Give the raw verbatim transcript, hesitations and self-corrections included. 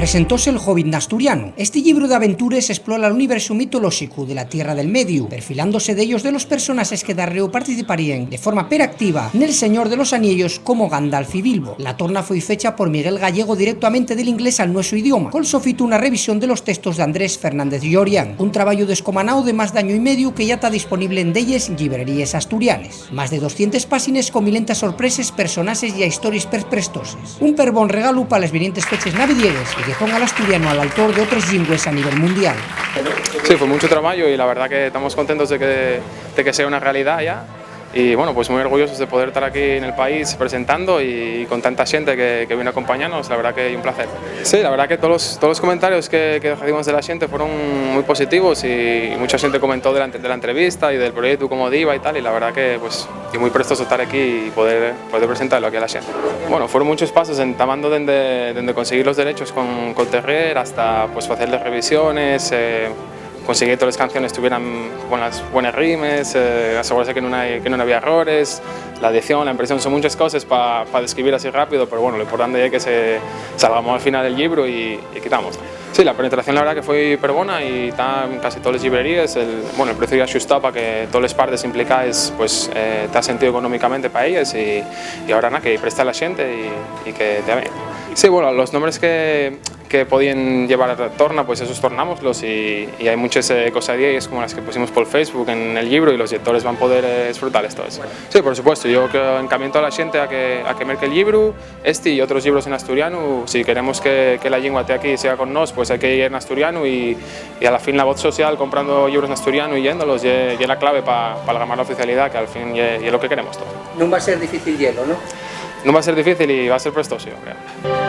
Presentóse El Hobbit n'asturianu. Esti llibru d'aventures esplora l'universu mitolóxicu de la Tierra del Mediu, perfilándose dellos de los personaxes que darréu participaríen de forma peractiva n'El Señor de los Aniellos como Gandalf y Bilbo. La torna foi fecha por Miguel Gallego directamente del inglés al nuesu idioma, col sofitu na revisión de los textos d'Andrés Fernández Llorián, un trabayu descomanáu de más d'añu y mediu que yá ta disponible en delles llibreríes asturianes. Más de doscientes páxines combilen ta sorpreses, personaxes ya histories perprestoses. Un perbón regalu pa les vinientes feches navidiegues y que ponga l'asturianu al altor d'otres llingües a nivel mundial. Sí, fue mucho trabajo y la verdad que estamos contentos de que, de que sea una realidad ya. Y bueno, pues muy orgullosos de poder estar aquí en el país presentando y, y con tanta gente que, que vino a acompañarnos, la verdad que es un placer. Sí, la verdad que todos los, todos los comentarios que, que recibimos de la gente fueron muy positivos y mucha gente comentó de la, de la entrevista y del proyecto, cómo diva y tal, y la verdad que pues y muy prestoso estar aquí y poder, poder presentarlo aquí a la gente. Bueno, fueron muchos pasos, entamando desde, desde conseguir los derechos con, con Terrer hasta pues hacer las revisiones, eh, conseguir que todas las canciones estuvieran con las buenas rimes, eh, asegurarse que no, hay, que no había errores, la edición, la impresión, son muchas cosas para describir así rápido, pero bueno, lo importante es que se salgamos al final del libro y, y quitamos. Sí, la penetración la verdad que fue perbona y está en casi todas las librerías. El, bueno, el precio ya ajustado para que todas las partes implicadas pues eh, te ha sentido económicamente para ellas y, y ahora nada, que presta a la gente y, y que te ame. Sí, bueno, los nombres que, que podían llevar torna, pues esos tornámoslos y, y hay muchas eh, cosas de ellas como las que pusimos por Facebook en el libro y los lectores van a poder eh, disfrutarles todos. Sí, por supuesto, yo que encamiento a la gente a que, a que merque el libro, este y otros libros en asturiano. Si queremos que, que la lengua esté aquí y sea con nos, pues hay que ir en asturiano y, y a la fin la voz social comprando libros en asturiano y yéndolos y, y es la clave para pa algamar la oficialidad, que al fin es lo que queremos todos. No va a ser difícil hielo, ¿no? No va a ser difícil y va a ser prestoso, yo creo.